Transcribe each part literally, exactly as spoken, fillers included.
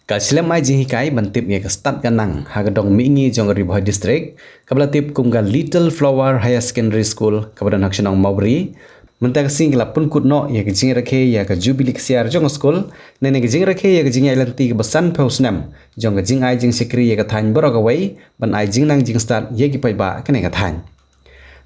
Ka shlem ai jinghikai ban tip ïa ka stad ka nang ha ka dong mihngi jong ka Ri Bhoi District, kaba la tip kum ka Little Flower Higher Secondary School, kaba don ha ka shnong Mawbri, mynta ka sngi ka la pynkut noh ïa ka jingrakhe ïa ka Jubilee ksiar jong ka skul, ne ne ka jingrakhe ïa ka jingïaid lynti kaba sanphew snem jong ka jingai jingshakri ïa ka thaiñ baroh kawei, ban ai jingnang jingstad ïa ki paidbah kane ka thaiñ.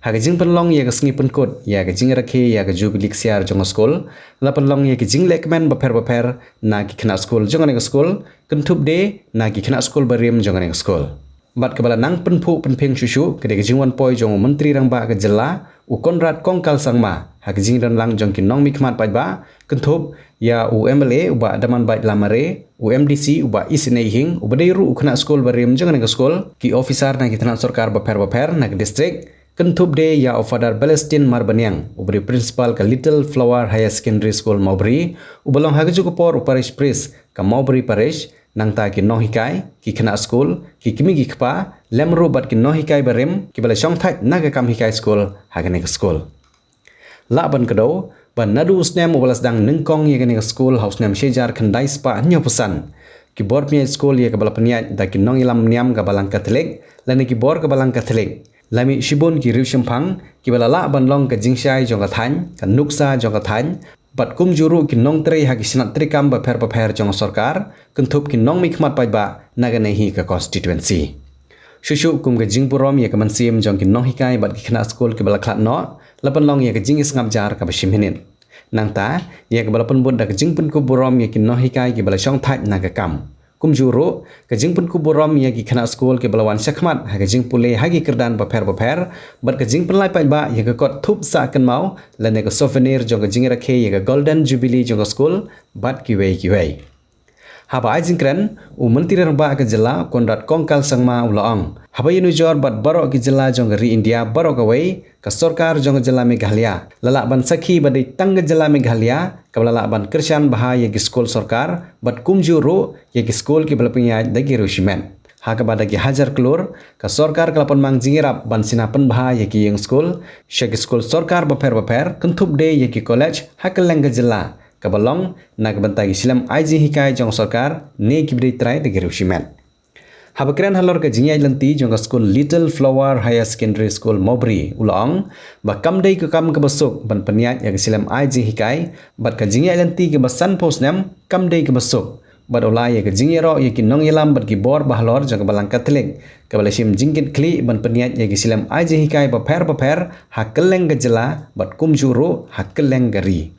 Ha ka jingpynlong ïa ka sngi pynkut ïa ka jingrakhe ïa ka Jubilee ksiar jong ka skul, la pynlong ïa ka jinglehkmen bapher bapher na ki khynnah skul jong kane ka skul, kynthup de na ki khynnah skul barim jong kane ka skul. Bad kaba la nang pynphuh pynphieng shuh shuh ka dei ka jingwan poi jong u Myntri Rangbah ka jylla, u Conrad Kongkal Sangma, ha ka jingdon lang jong ki nongmihkhmat paidbah, kynthup ïa u M L A u Bah Damanbait Lamare, u M D C u Bah Isenei Hing, uba dei ruh u khynnah skul barim jong kane ka skul, ki officer na ki tnat sorkar bapher bapher na ka district, kynthup de ïa u Father Balestin Marbaniang, uba dei principal ka Little Flower Higher Secondary School Mawbri, uba long ha kajuh ka por u parish priest ka Mawbri Parish, nangta ki nonghikai, ki khynnah skul, ki kmie ki kpa, lem ruh bad ki nonghikai barim, kiba la shongthait na ka kam hikai skul ha kane ka skul. Lah ban kdew ba naduh u snem uba la sdang nyngkong ïa kane ka skul ha u snem shi hajar khyndai spah hynñiewphew san, ki bor pynïaid skul ïa kaba la pynïaid da ki nongïalam niam ka Balang Katholik lane ki bor ka Balang Katholik, la mih shibun ki riewshemphang kiba la lah ban long ka jingshai jong ka thaiñ, ka nuksa jong ka thaiñ, bad kumjuh ruh ki nongtrei ha ki snat treikam bapher bapher jong ka sorkar, kynthup ki nongmihkhmat paidbah na kane hi ka constituency. Shuh shuh kum ka jingburom ïa ka mynsiem jong ki nonghikai bad ki khynnah skul kiba la khlad noh, la pynlong ïa ka jingïasngap jar kaba shim minit. Nangta, ïa kaba la pynbud da ka jingpynkup burom ïa ki nonghikai kiba la shongthait na ka kam. Kumjuh ruh, ka jingpynkup burom ïa ki khynnah skul kiba la wan shakhmat ha ka jingpule ha ki kyrdan bapher bapher, bad ka jingpynlait paidbah ïa ka kot thup sah kynmaw lane ka souvenir jong ka jingrakhe ïa ka Golden Jubilee jong ka skul, bad kiwei kiwei. Haba ai jingkren, u Myntri Rangbah ka jylla, Conrad Kongkal Sangma u la ong, haba ïanujor bad baroh ki jylla jong ka ri India baroh kawei, ka sorkar jong ka jylla Meghalaya la lah ban sakhi ba dei tang ka jylla Meghalaya kaba la lah ban kyrshan bha ïa ki skul sorkar, bad kumjuh ruh ïa ki skul kiba la pynïaid da ki riew shimet. Ha kaba da ki hajar klur, ka sorkar ka la pynmang jingïarap ban shna pynbha ïa ki ïing skul sha ki skul sorkar bapher bapher, kynthup de ïa ki college ha kylleng ka jylla, kaba long na ka bynta ki shlem ai jinghikai jong ka sorkar ne kiba dei trai da ki riew shimet. Haba kren halor ka jingïaid lynti jong ka skul Little Flower Higher Secondary School Mawbri, u la ong ba kam dei ka kam kaba suk ban pynïaid ïa ka shlem ai jinghikai, bad ka jingïaid lynti kaba sanphew snem kam dei kaba suk. Bad u la ai ïa ka jingïaroh ïa ki nongïalam bad ki bor bahalor jong ka Balang Katholik, kaba la shim jingkitkhlieh ban pynïaid ïa ki shlem ai jinghikai bapher bapher ha kylleng ka jylla, bad kumjuh ruh ha kylleng ka ri.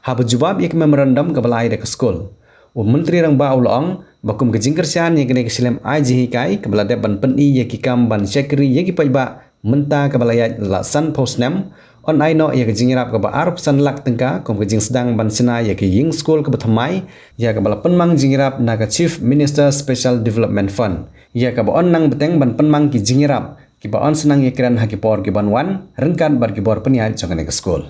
Haba jubab ïa ka memorandum kaba la ai da ka skul, u Myntri Rangbah u la ong ba kum ka jingkyrshan ïa kane ka shlem ai jinghikai kaba la dep ban pyni ïa ki kam ban shakri ïa ki paidbah mynta kaba la ïaid la sanphew snem, yn ai noh ïa ka jingïarap kaba arphew san lak tyngka kum ka jingsdang ban shna ïa ka ïing skul kaba thymmai, ïa kaba la pynmang jingïarap na ka Chief Minister Special Development Fund, ïa kaba yn nang bteng ban pynmang ki jingïarap kiba yn sa nang ïakren ha ki por kiban wan, ryngkat bad ki bor pynïaid jong kane ka skul.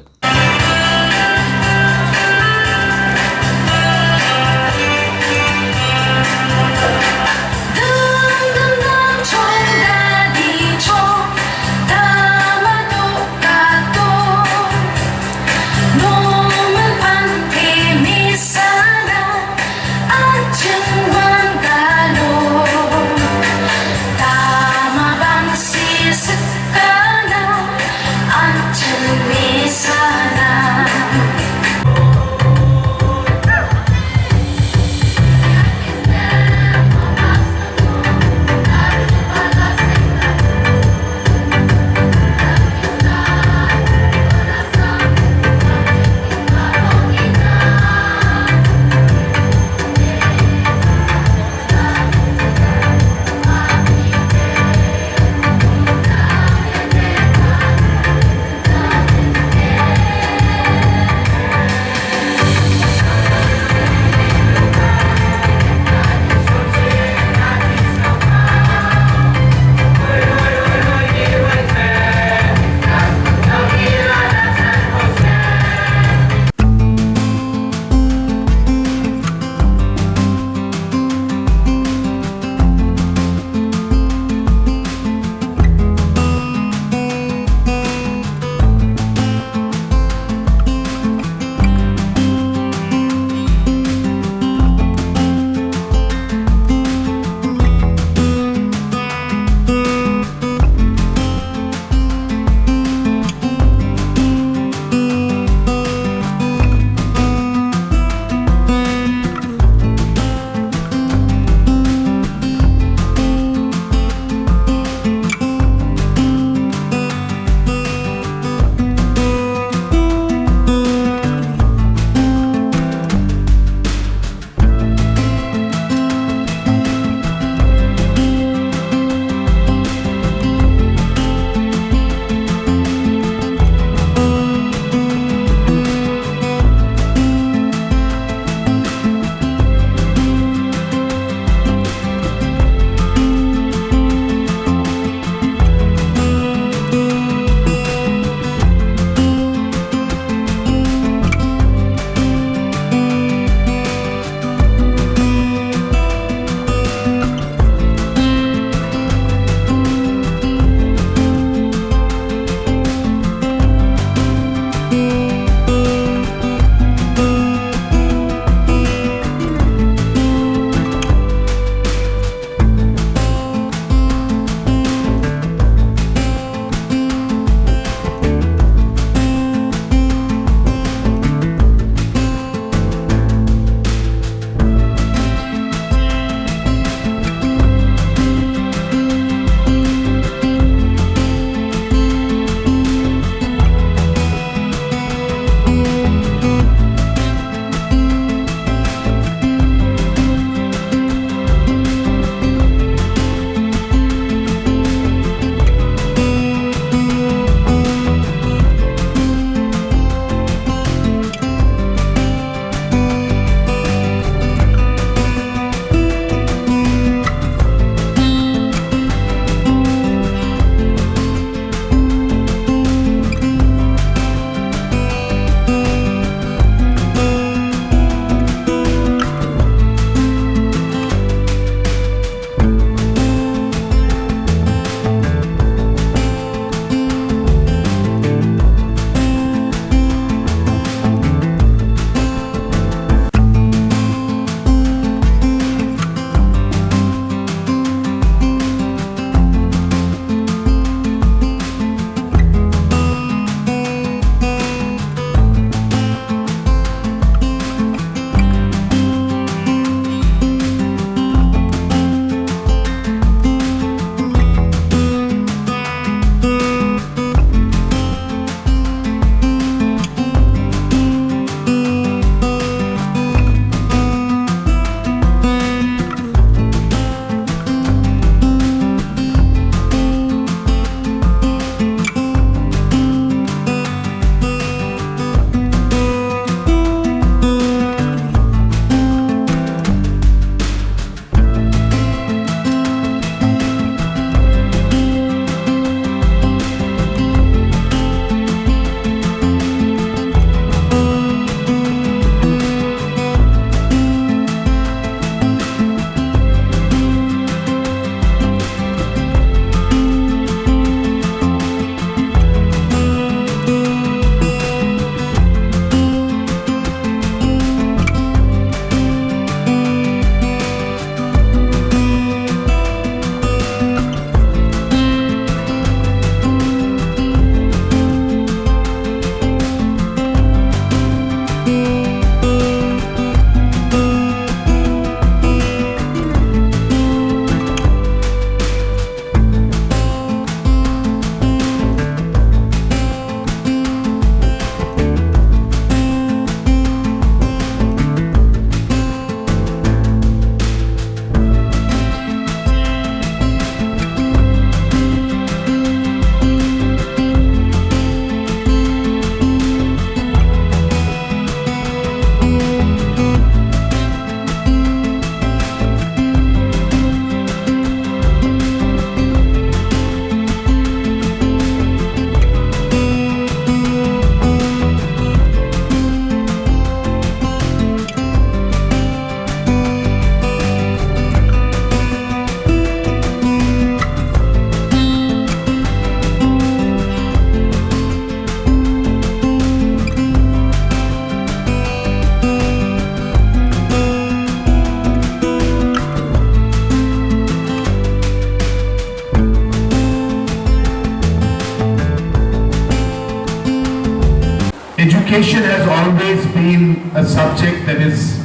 Education has always been a subject that is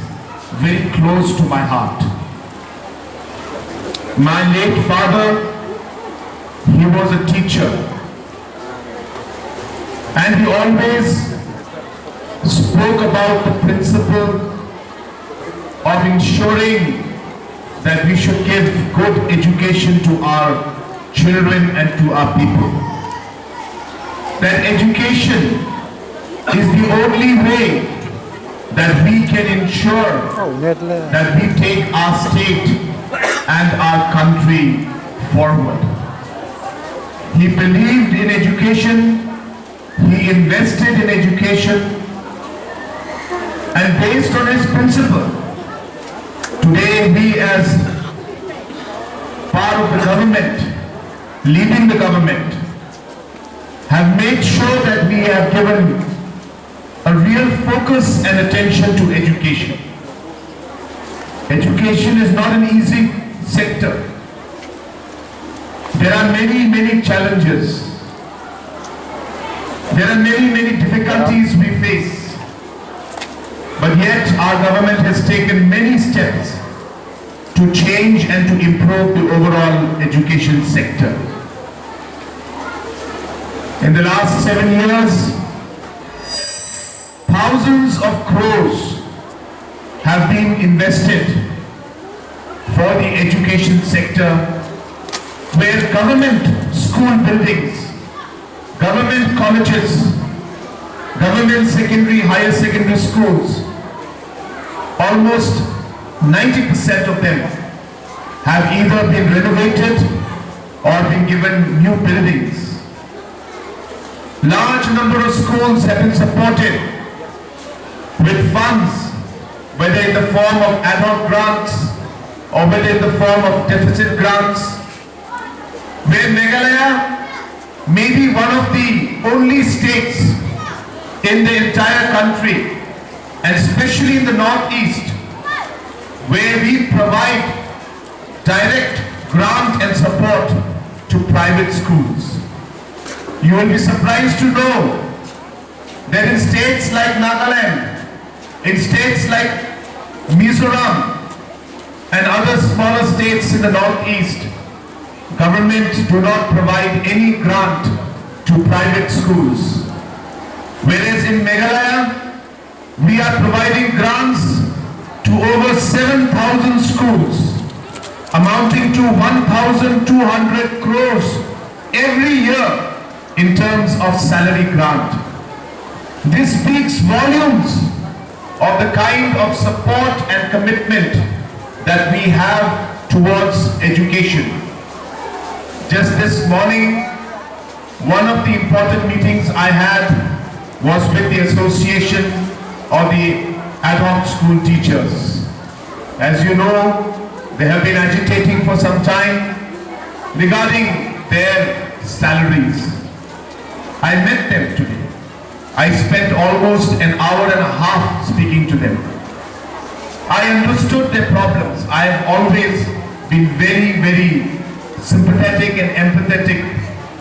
very close to my heart. My late father, he was a teacher, and he always spoke about the principle of ensuring that we should give good education to our children and to our people. That education is the only way that we can ensure that we take our state and our country forward. He believed in education, he invested in education, and based on his principle, today we, as part of the government, leading the government, have made sure that we have given a real focus and attention to education. Education is not an easy sector. There are many, many challenges. There are many, many difficulties we face. But yet, our government has taken many steps to change and to improve the overall education sector. In the last seven years, thousands of crores have been invested for the education sector, where government school buildings, government colleges, government secondary, higher secondary schools, almost ninety percent of them have either been renovated or been given new buildings. Large number of schools have been supported with funds, whether in the form of ad hoc grants or whether in the form of deficit grants, where Meghalaya may be one of the only states in the entire country, and especially in the Northeast, where we provide direct grant and support to private schools. You will be surprised to know that in states like Nagaland, in states like Mizoram and other smaller states in the Northeast, government do not provide any grant to private schools. Whereas in Meghalaya, we are providing grants to over seven thousand schools, amounting to one thousand two hundred crores every year in terms of salary grant. This speaks volumes of the kind of support and commitment that we have towards education. Just this morning, one of the important meetings I had was with the Association of the Ad Hoc School Teachers. As you know, they have been agitating for some time regarding their salaries. I met them today. I spent almost an hour and a half speaking to them. I understood their problems. I have always been very, very sympathetic and empathetic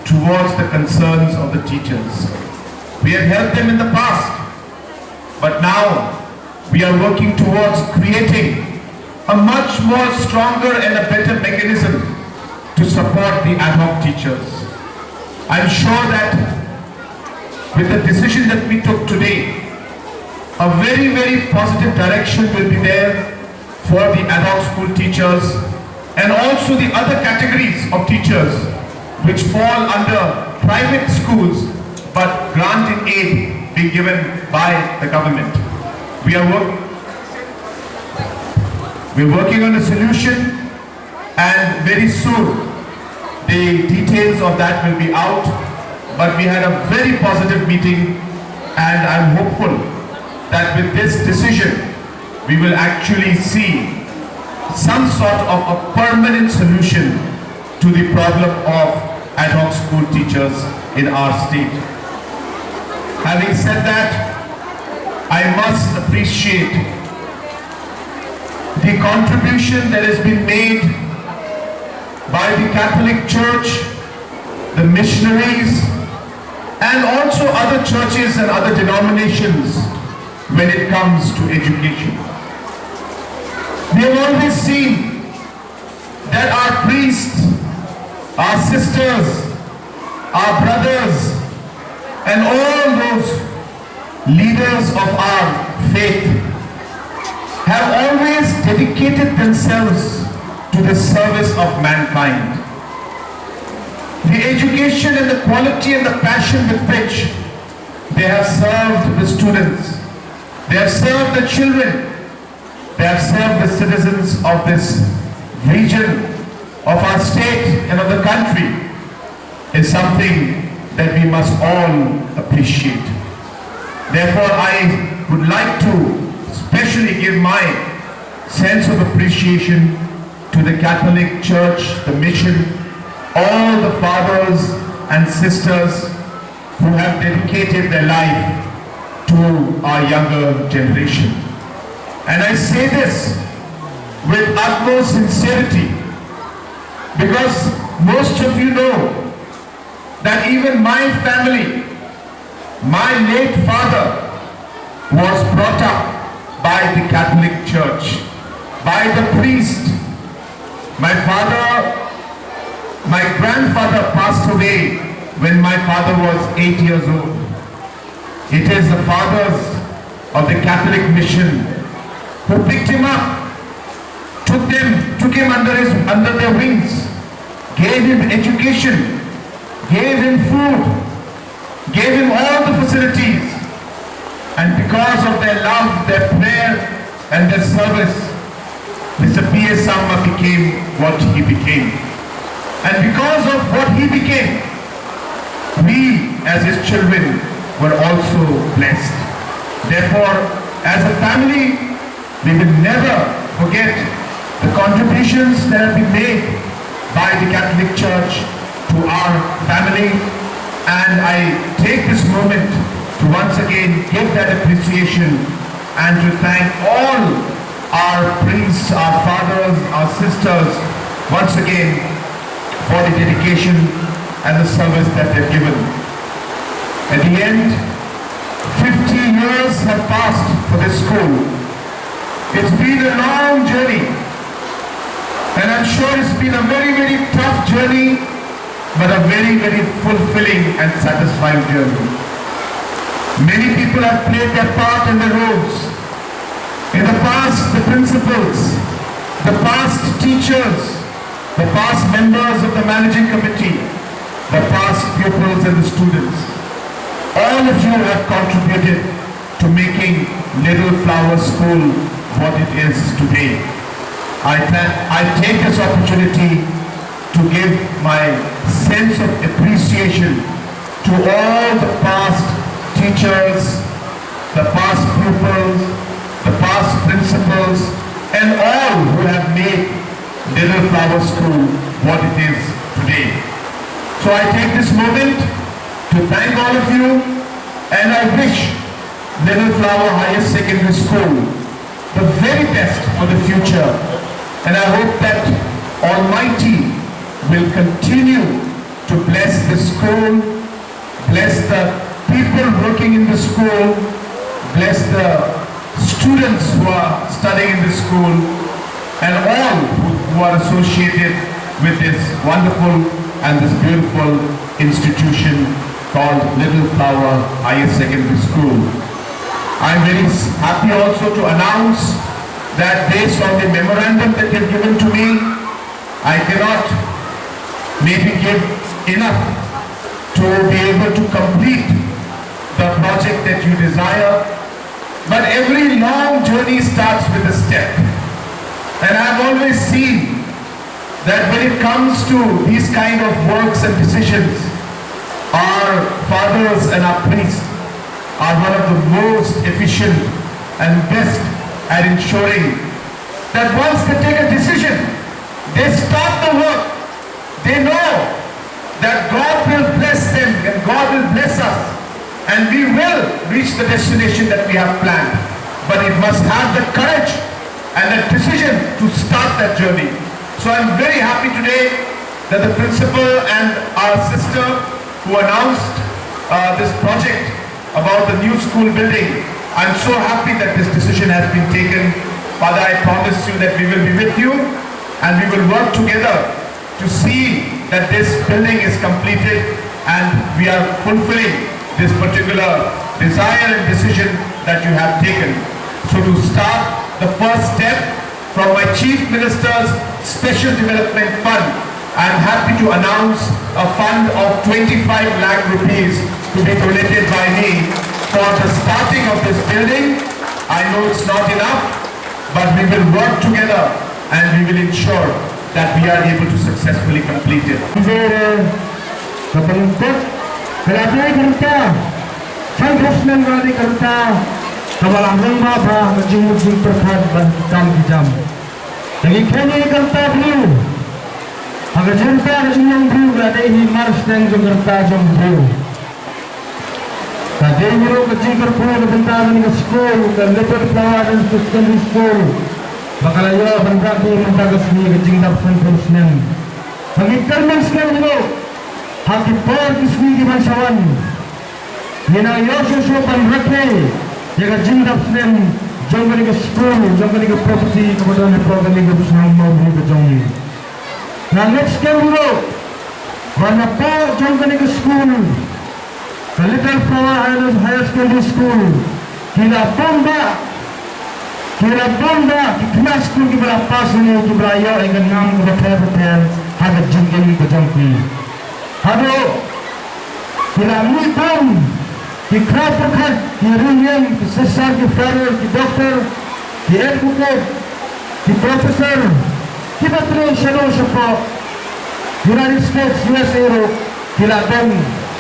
towards the concerns of the teachers. We have helped them in the past, but now we are working towards creating a much more stronger and a better mechanism to support the ad hoc teachers. I'm sure that with the decision that we took today, a very, very positive direction will be there for the ad hoc school teachers and also the other categories of teachers which fall under private schools but grant in aid being given by the government. We are work- we're working on a solution, and very soon the details of that will be out. But we had a very positive meeting, and I'm hopeful that with this decision, we will actually see some sort of a permanent solution to the problem of ad hoc school teachers in our state. Having said that, I must appreciate the contribution that has been made by the Catholic Church, the missionaries, and also other churches and other denominations when it comes to education. We have always seen that our priests, our sisters, our brothers, and all those leaders of our faith have always dedicated themselves to the service of mankind. The education and the quality and the passion with which they have served the students, they have served the children, they have served the citizens of this region, of our state, and of the country is something that we must all appreciate. Therefore, I would like to specially give my sense of appreciation to the Catholic Church, the mission, all the fathers and sisters who have dedicated their life to our younger generation. And I say this with utmost sincerity because most of you know that even my family, my late father, was brought up by the Catholic Church, by the priest. My father, my grandfather passed away when my father was eight years old. It is the fathers of the Catholic Mission who picked him up, took them, took him under his, under their wings, gave him education, gave him food, gave him all the facilities. And because of their love, their prayer, and their service, Mister P A Sangma became what he became. And because of what he became, we as his children were also blessed. Therefore, as a family, we will never forget the contributions that have been made by the Catholic Church to our family. And I take this moment to once again give that appreciation and to thank all our priests, our fathers, our sisters, once again for the dedication and the service that they've given. At the end, fifty years have passed for this school. It's been a long journey, and I'm sure it's been a very, very tough journey, but a very, very fulfilling and satisfying journey. Many people have played their part in the roles. In the past, the principals, the past teachers, the past members of the managing committee, the past pupils and the students, all of you have contributed to making Little Flower School what it is today. I, th- I take this opportunity to give my sense of appreciation to all the past teachers, the past pupils, the past principals, and all who have made Little Flower School what it is today. So I take this moment to thank all of you, and I wish Little Flower Higher Secondary School the very best for the future. And I hope that Almighty will continue to bless the school, bless the people working in the school, bless the students who are studying in the school, and all who, who are associated with this wonderful and this beautiful institution called Little Flower Higher Secondary School. I'm very s- happy also to announce that based on the memorandum that you've given to me, I cannot maybe give enough to be able to complete the project that you desire. But every long journey starts with a step. And I've always seen that when it comes to these kind of works and decisions, our fathers and our priests are one of the most efficient and best at ensuring that once they take a decision, they start the work, they know that God will bless them and God will bless us, and we will reach the destination that we have planned. But it must have the courage and the decision to start that journey. So I'm very happy today that the principal and our sister who announced Uh, this project about the new school building. I'm so happy that this decision has been taken. Father, I promise you that we will be with you and we will work together to see that this building is completed and we are fulfilling this particular desire and decision that you have taken. So to start the first step, from my Chief Minister's Special Development Fund, I am happy to announce a fund of twenty-five lakh rupees to be donated by me for the starting of this building. I know it's not enough, but we will work together and we will ensure that we are able to successfully complete it. Ka pynlong ka la dei ka rta, san phew snem ka la dei ka rta kaba la rangbah bha ha ka jingmut jingpyrkhat bad ki kam ki jam. Te ngi kheiñ ïa ka rta briew, ha ka jingim ka jingim briew ka la dei hi mar snem jong ka rta jong briew. Ka dei hi ruh ka jingkyrkhu na ka bynta kane ka skul, ka Little Flower Higher Secondary School, ba ka la ïoh ban rah ïa mynta ka sngi ka jingdap san phew snem. Ba ngi kyrmen skhem hi ruh ha ki por ki sngi ki ban sa wan, ngin nang ïoh shuh shuh ban rakhe ïa ka jingdap snem jong kane ka skul, jong kane ka property kaba don hapoh kane ka shnong Mawbri ka jong ngi. Nga ngeit skhem hi ruh ba na poh jong kane ka skul, ka Little Flower Higher, Higher Secondary School, ki la bun bah, ki la bun bah ki khynnah skul kiba la pass hangne, kiba la ïoh ïa ka nam kaba pher bapher ha ka jingim ka jong ki. Haduh ki la mih bun ki khraw pyrkhat, ki riewniam, ki sister, ki father, ki doctor, ki advocate, ki professor, kiba trei shaduh shapoh United States, U S A ruh ki la don,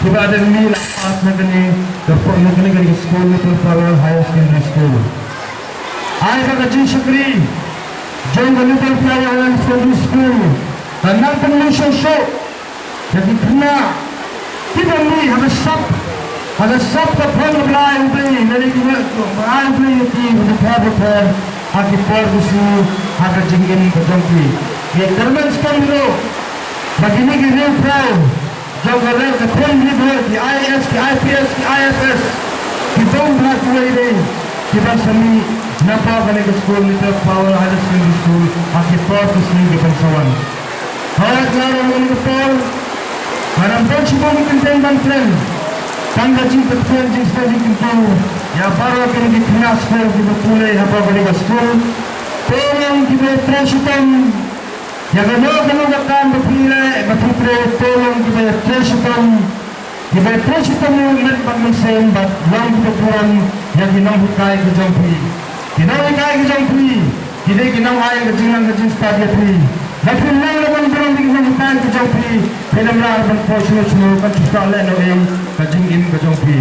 kiba la don mih la pass na kane ka por, na kane ka skul, Little Flower Higher Secondary School. Ai ba ka jingshakri jong ka Little Flower Higher Secondary School kan nang pynmih shuh shuh ïa ki khynnah kiba mih ha ka sap, ha ka sap ka phong ka Blai U Blei, lane kiba ai U Blei ïa ki ha ka pher bapher ha ki por ki sngi ha ka jingim ka jong ki. Ngi kyrmen skhem hi ruh ba kine ki riewkhraw jong ka lyer ka thong ri bha, ki I A S, ki I P S, ki I F S, ki bun bha kiwei de kiban sa mih na poh kane ka skul, Little Flower Higher Secondary School, ha ki por ki sngi kiban sa wan. Hooid, nga ruh ha kane ka por nga dang don shibun ki kyntien ban kren. Tang ka jingkyntien, jingsngew jingkyntu ïa baroh kine ki khynnah skul kiba pule hapoh kane ka skul. To long kiba trei shitom ïa kano kano ka kam ba phi leh, ba phi trei, to long kiba trei shitom, kiba trei shitom met bad mynsiem, bad long kiba burom ïa ki nonghikai ki jong phi. Ki nonghikai ki jong phi ki dei ki nongai ka jingnang ka jingstad ïa phi. Lada phi nang lah ban burom ïa ki nonghikai ki jong phi, phin ym lah ban poi sngewsih, kan shu sah lehnohei ka jingim ka jong phi.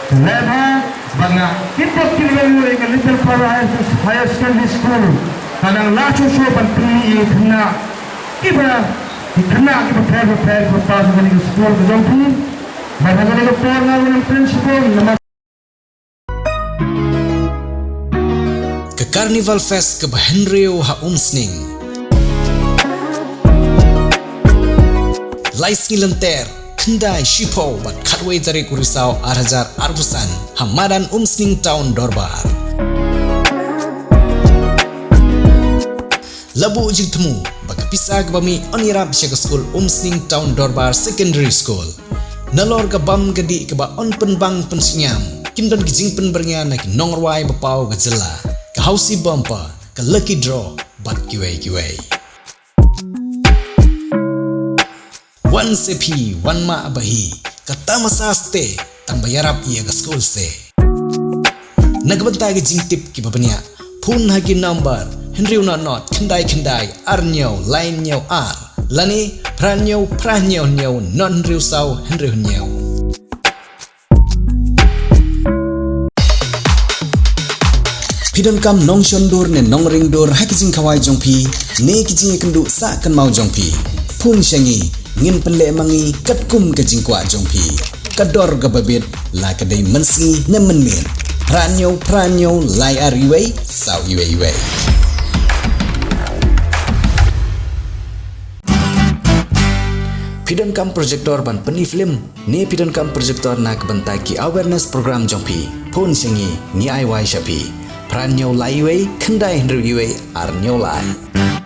Te lehbha bad nga kyrpad kyrmen ruh ïa ka Little Flower Higher, Higher Secondary School kan nang lah shuh shuh ban pynmih ïa ki khynnah kiba, ki khynnah kiba pher bapher kiba pass ha kane ka skul ka jong phi. Bad ha kane ka por nga ruh ngan kren shibun namar Ka Carnival Fest kaba hynriew ha Umsning. Lai sngi lynter, khyndai, shiphew bad khatwei tarik u Risaw ar hajar arphew san ha madan Umsning Town Dorbar. La buh jingthmu ba ka pisa kaba mih yn ïarap sha ka skul Umsning Town Dorbar Secondary School. Nalor ka bam ka dih kaba yn pynbang pynshngaiñ, kin don ki jingpynbyrngia na ki nongrwai ba paw ka jylla, ka Housie Bumper, ka Lucky Draw bad kiwei kiwei. Wan se phi, wan mah ba hi, ka tamasa ste, tang ba ïarap ïa ka skul se. Na ka bynta ka jingtip kiba bniah, phone ha ki number hynriew nod nod khyndai khyndai ar hynñiew lai hynñiew ar, lane phra hynñiew phra hynñiew hynñiew nod hynriew saw hynriew hynñiew. Phi donkam nongshon dur ne nongring dur ha ki jingkhawai jong phi ne ki jingïakynduh sah kynmaw jong phi, phone sha ngi, ngin pynleh ma ngi katkum ka jingkwah jong phi. Ka dor kaba bit, la ka dei mynsngi ne mynmiet. Phra hynñiew phra hynñiew lai ar iwei saw iwei iwei. Phi donkam projector ban pyni film ne phi donkam projector na ka bynta ki awareness program jong phi? Phone sha ngi, ngi ai wai sha phi. Phra hynñiew lai wei khyndai hynriew wei ar hynñiew lai.